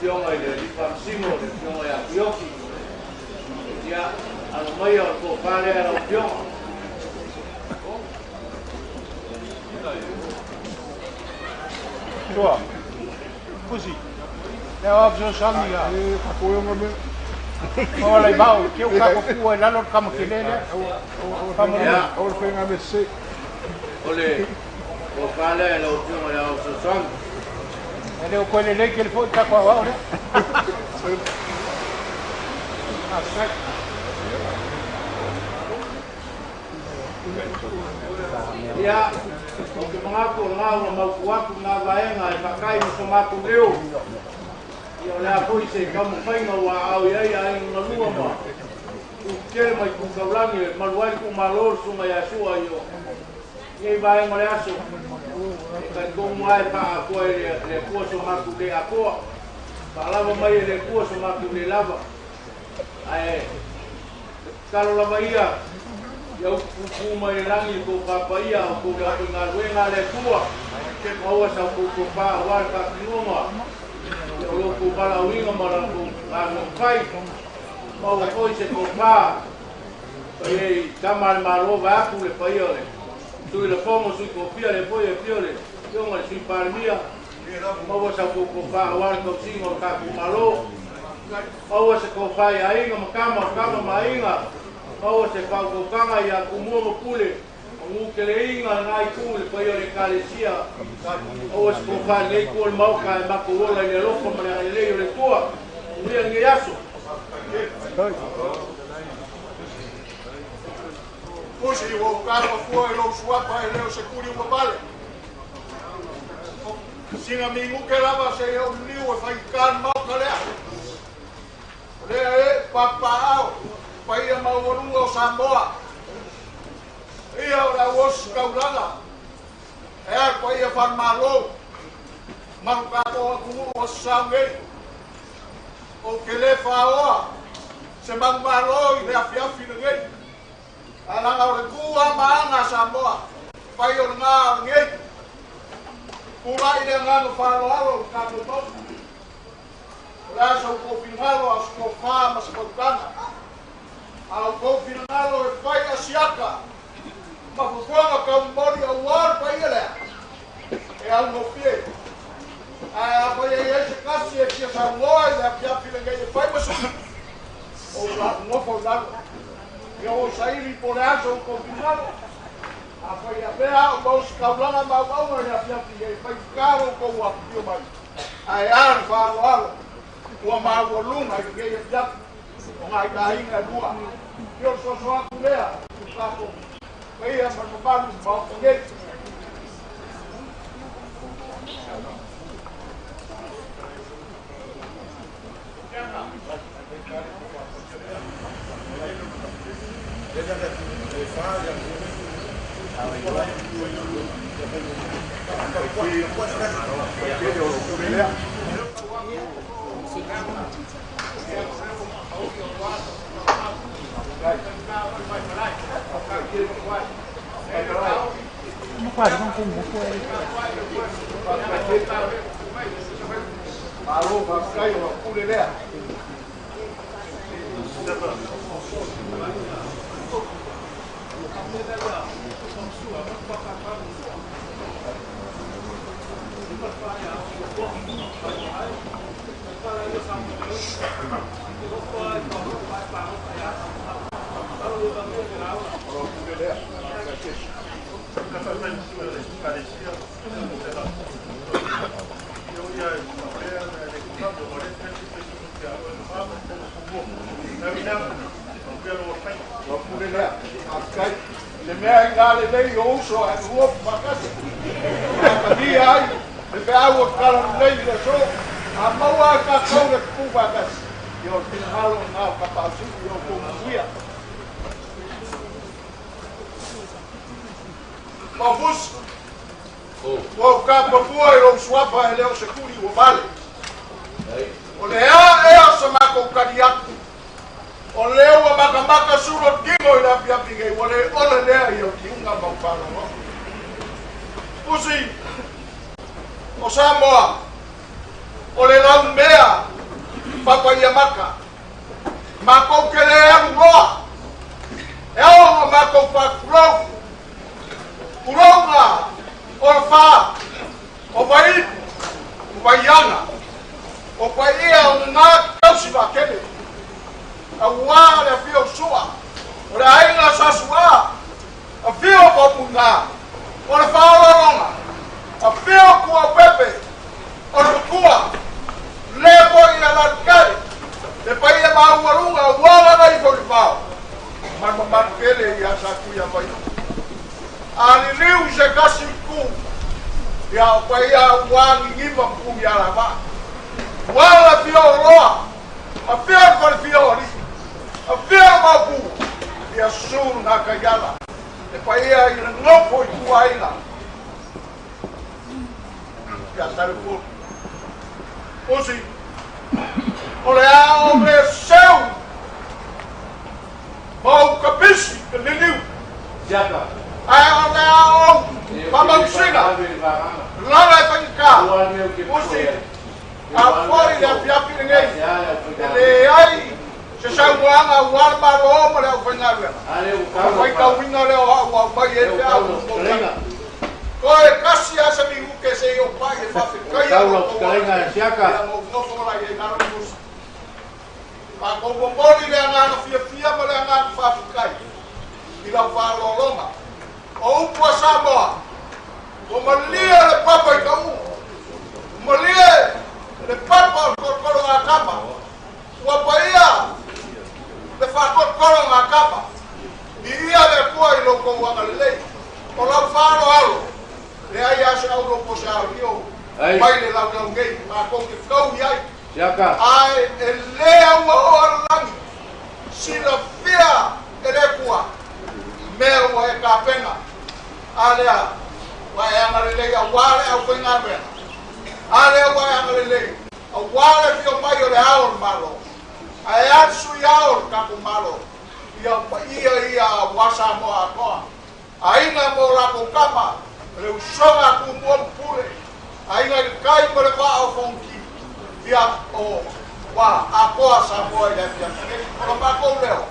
[SPEAKER 5] fionga i le Lipamsimo, le fionga i Akuioki. Ia, alo mai o le kōpālea lau fionga. Tua, pusi, lea o apso sami ia. O lai mau, ke o kako kua i lalo le kama ke lele. Ia, o le kōpālea lau fionga i au sami. E leo koe le lei ke le foi kako au au lea. Faafetai. Ia, o te mangaku o ngā ua mauku atu ngā vaenga e whakai mo so mātou leo. Ia o lea foi se kaumawhainga ua au i ai ai ngā lua ma. U kere mai ku kaulangi e malu ai ku malo sunga ia sua i o. Nei vaenga le aso. E kai kongu ai paa koe le kua so mātou le akoa. Whaalava mai e le kua so mātou le lava. Ae, talo lava ia. Ia upu mai langi ko papaia o ko le ngā luenga le kua. Maua sa ko ko pa wa ka kinonga. Ia o ko bala uinga mara ko ngā kai. Maua koi se ko pa. E tama le malo va aku le paia le. Tui le fongo sui ko pia le poi e pia le. Ionga le sui parmia. Maua sa ko ko pa wa ka singo ka ku malo. Maua se ko pa ia inga makama kama mainga. Maua se whaukokanga ia kumua mapule, o ngukele inga ngai ku le pai o le kalesia. Maua se kōwha nei kua le mauka e mako ola i le alofa ma le ailei o le kua. Uia ngai aso.
[SPEAKER 6] Pusi ua ukapa fua i lou suapa e leo se kuri ua vale. Sina minguke lava se i au liu e whaikan mauka lea. O lea e papaao. Paia maualuga o Samoa. Ia o le auosi kaulaga. E a paia whanmalo. Mahu kātoa atunuu o sasau nei. O ke le whaoa. Se mangumalo i le afiafi lenei. Alaga o le kua maanga Samoa. Pai o le ngā o lenei. Kula i le ngano whaaloalo o le kātou mau. O le asa o kōwhinangalo a se kōwhā ma se paukana. A o kōwhinangalo e whai a siaka. Ma fufuanga kaumori au wā pai lea. E au ngofie. Ae a pai e se kasi e fia saunoa i le afiafi lenei e whai masu. O la ngofo lalo. Ia o sairi po le asa o kōwhinangalo. A whai a pea o mau sikaulanga maumaunga le afiafi e whai karo kou apio mai. Ae a le whaaloalo. Ua maualunga i lenei afiafi. O ngai kahinga lua. Ia o soso atu lea. U kātou. Paia manumanu maoka nei.
[SPEAKER 5] Quase não como foi.
[SPEAKER 6] Malo faafetai o lau pule lea. Lau pule lea. Faafetai. Le mea i gā lelei o uso ae lua faatasi. Atagia ai le feau o le talalelei i le aso. A maua e tatou le tupu faatasi. Ia o le finagalo lena o Tapausili i outou manuia. Maufusi, ua ou tapapua i lou suafa e le o se tuli ua vale. O le a ea o se matou tali atu. O lea ua matamata sulu o tino i le afiafi nei, ua le ola lea i au tiuga ma au faalogologo. Pusi, o Samoa, o le laumea papaiamaka, matou te le alu loa, e ao ona matou faatulou, tulouna o le fa, o Vaipu, o Vaiana, o paia o gagā tausi vaatele, auā le afio o Sua, o le aiga sa Suā, afio o Paumuga, o le faaoloologa, afio o Tuaupepe, o le matua, le foi ia Lalukale, le paia maualuga ua lana ifo i le vao, ma le mamalu tele ia Satuiavaiuga. A liliu i se tasi itu, ia o paia ua gigiva ma Tuialavaa. Ua le afio o Loa, afio le falefia o alii, afio le Maopu, ia susu le Gataiala, le paia i le nofo i tuaiga ia Talepulu. Pusi, o le a o le seu ma ou kapisi te liliu. Ae o le a ou faamausina lala e faigata. Pusi, a foi le afiafi lenei, e leai se saunoaga aua le Malo ma le aufaigaluega. O le faitauina lea o au aumai ai feau mo tausaga. Toe tasi lava se minute se i ou pai e faafetaia lo outou aga, ia ma ou nofo la i ai lalo Pusi. Matou momoli le agaga fiafia ma le agaga faafetai i lau faaaloaloga. O upu a Samoa, ua malie le papa i ka uu, ua malie le papa o le tolotolo a tama, ua paia le faatolotolo a tama. Viia le Atua i lo outou agalelei. O lau faaaloalo, leai lava se aulopo se aolio mai le laulau nei, matou te tau i ai. Ae e le auaoa le lagi, silafia e le Atua mea ua e tapena. A lea ua e agalelei auā le aufaigaluega, a lea ua e agalelei auā le afio mai o le Ao o le Malo, ae a le Sui Ao o le tatou Malo, ia paia ia auā Samoa atoa, aiga ma o latou tama, le usoga a Tumua ma Pule, aiga i le tai ma le vaa o Fonoti, ia o ua atoa Samoa i le afiafi nei. O le matou leo,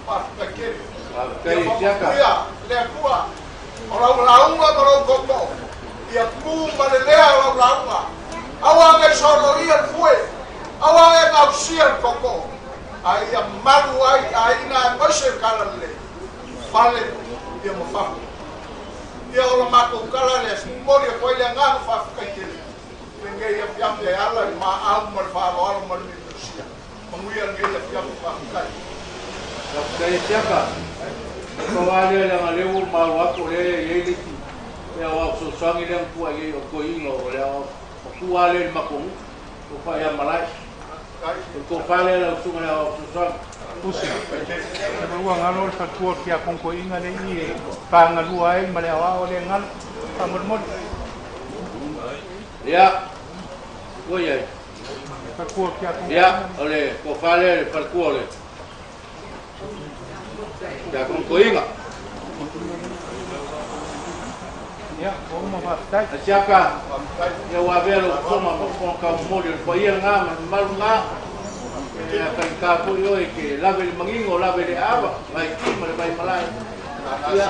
[SPEAKER 6] faafetai tele. Ia faamanuia le Atua o lau lauga ma lou tootoo, ia tu ma le lea o lau lauga. Aua ne i soloia le fue, aua ne i gausia le tootoo, a ia malu ai aiga aemaise le talalelei, fale ia ma fafo. Ia o le matou tala lea, momoli atu ai le agaga faafetai tele i lenei afiafi e ala i le maau ma le faaaloalo ma le miumiusia. Manuia lenei afiafi faafetai.
[SPEAKER 5] Faafetai e Siaka. E pau lava lea leaga o lea ua ou maua atu o lea e i ai le isi mea o au fesoasoani lea na tua i ai o le toeaina o le matua lava lea i le matou nuu, o Faiamalae. O le tofa lea lau susuga i le aoao fesoasoani.
[SPEAKER 7] Pusi. E maua galo le faletua o le tiakono toeaina lea i i e pagalua ai ma le aoao lea e galo. Faamolemole.
[SPEAKER 5] Ia, ua i ai.
[SPEAKER 7] Faletua o le tiakono
[SPEAKER 5] Ia,
[SPEAKER 7] toeaina.
[SPEAKER 5] o le tofa lea i le faletua o le tiakono toeaina. Ia, ua uma faafetai. Asiaka, ia ua avea lou toma ma fofoga taumomoli o le paia lena ma le mamalu lena. E faigata foi oe ke lave le manino, lave le aava, vaiti ma le vaimalae. Ia,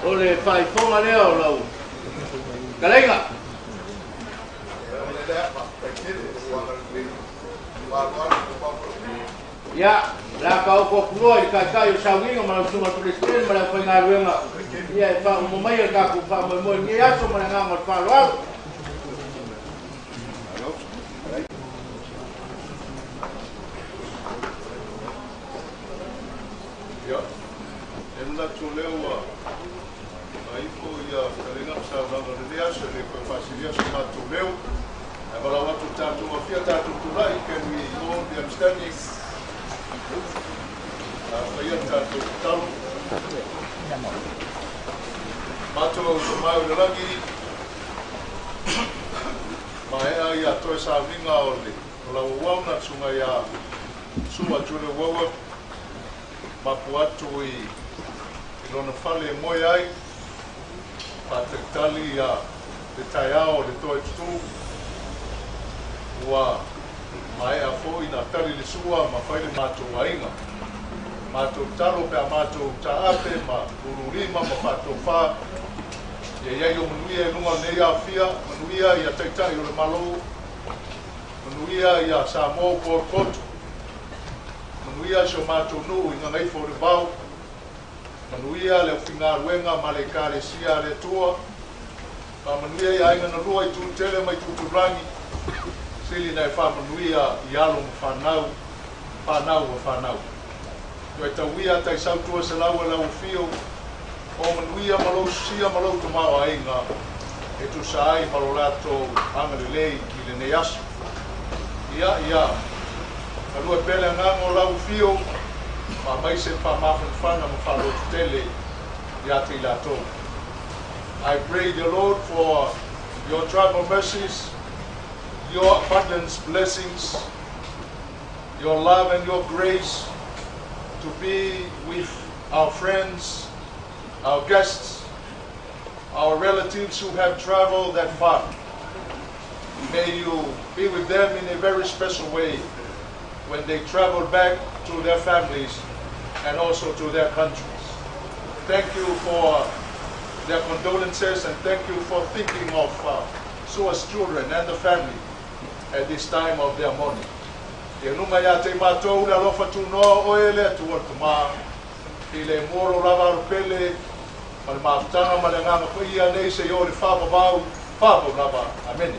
[SPEAKER 5] o le faaifoga lea o lau fetalaiga. Ia, o le a taoto atu loa i le taitai o sauniga ma lau susuga i le Peresetene ma le aufaigaluega, ia e faauma maia le tatou faamoemoe i lenei aso ma le agaga o le faaaloalo.
[SPEAKER 6] Ia, e manatu o lea ua faaifo ia fetalaiga ma saunoaga o lenei aso, e le toe faasilia so matou leo. Ae valaau atu i le tatou afia tatou tulai. Can we all be upstanding? A faia le tatou tatalo. Matou o mai o le lagi, maea ia toe sauniga o le o lau auauna le susuga ia Sua Julia Wowa, mapu atu i lona fale e moe ai, faatalitali ia le taeao o le toe tutū. Ua maea foi na tali le sua ma fai le matou aiga. Matou talo pe a matou taape ma lululima ma faatofā. Ia iai o manuia i luga o lenei afia, manuia ia taitai o le Malo, manuia ia Samoa ua potopoto, manuia si o matou nuu i Gagaifo o le Vao, manuia le aufaigaluega ma le Ekalesia a le Atua, faamanuia i aiga na lua i Tutele ma i Tutulagi, sili na e faamanuia i alo ma fanau, fanau ma fanau. Toe tauia taisau tua selau e lau afio, o manuia ma lou sosia ma lou tamaoaiga, e tusa ai ma lo latou agalelei i lenei aso. Ia, ia, galue pea le agaga o lau afio, faamaise ma faamafanafana ma faalototele ia te i latou. I pray the Lord for your travel mercies, your abundance blessings, your love and your grace to be with our friends, our guests, our relatives who have traveled that far. May you be with them in a very special way when they travel back to their families and also to their countries. Thank you for their condolences and thank you for thinking of Sua's children and the family at this time of their mourning. Ia luga ia te matou le alofa tunoa o oe le Atua le Tama, i le mua lo lava alo pele, ma le mafutaga ma le agaga paia nei seia oo i le faavavau, faavavau lava. Amene.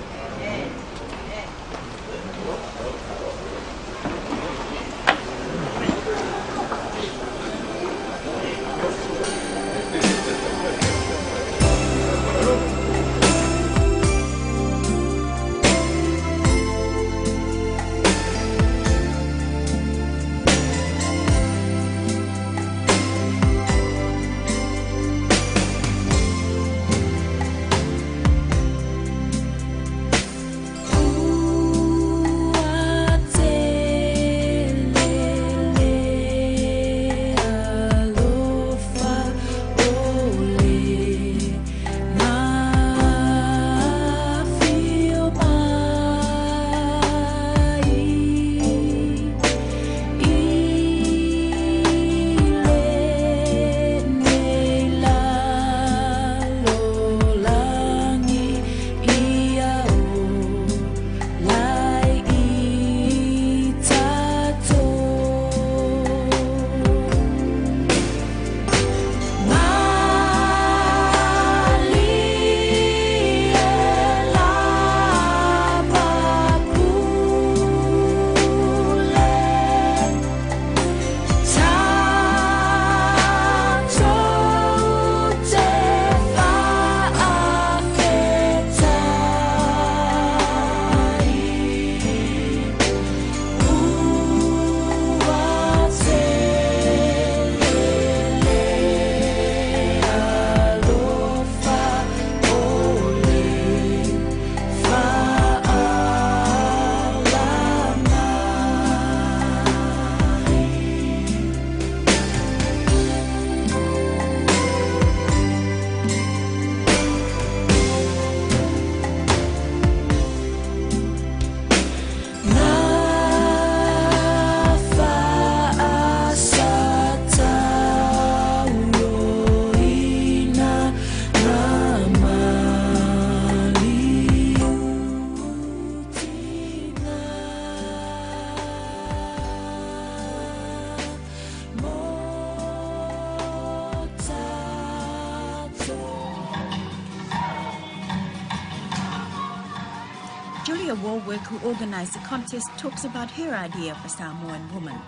[SPEAKER 8] Julia Warwick, who organised the contest, talks about her idea of a Samoan woman.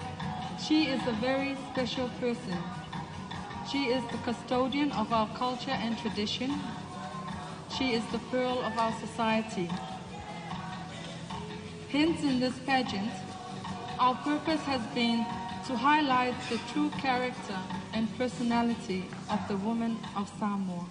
[SPEAKER 9] She is a very special person. She is the custodian of our culture and tradition. She is the pearl of our society. Hence, in this pageant, our purpose has been to highlight the true character and personality of the woman of Samoa.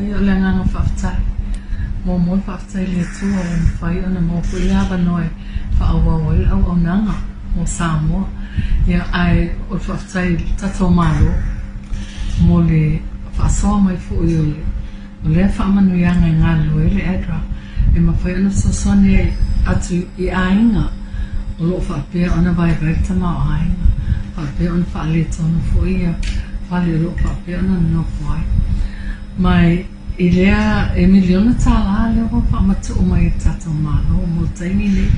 [SPEAKER 10] Ia, o le agaga faafetai. Muamua le faafetai i le Atua ua mafai ona maua foi le avanoa e faaauau ai le auaunaga mo Samoa. Ia, ae o le faafetai i le tatou Malo mo le faasoa mai foi o le O lea faamanuiaga e galulue ai le ADRA e mafai ona fesoasoani ai atu i aiga o lo o faapea ona vaivai le tamaoaiga, faapea ona faaletonu foi ia fale o lo o faapea ona nonofo ai. Ma i lea e miliona tālā lea ua faamatuu mai e le tatou Malo mo le taimi nei.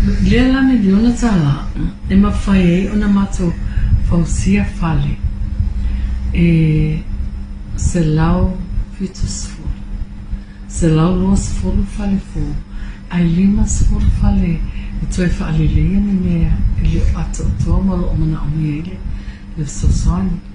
[SPEAKER 10] I lea la miliona tālā e mafai ai ona matou fausia fale e 170, 120 fale fou, ae 50 fale e toe faaleleia ni mea e le o atoatoa ma o lo o manaomia ai le fesoasoani.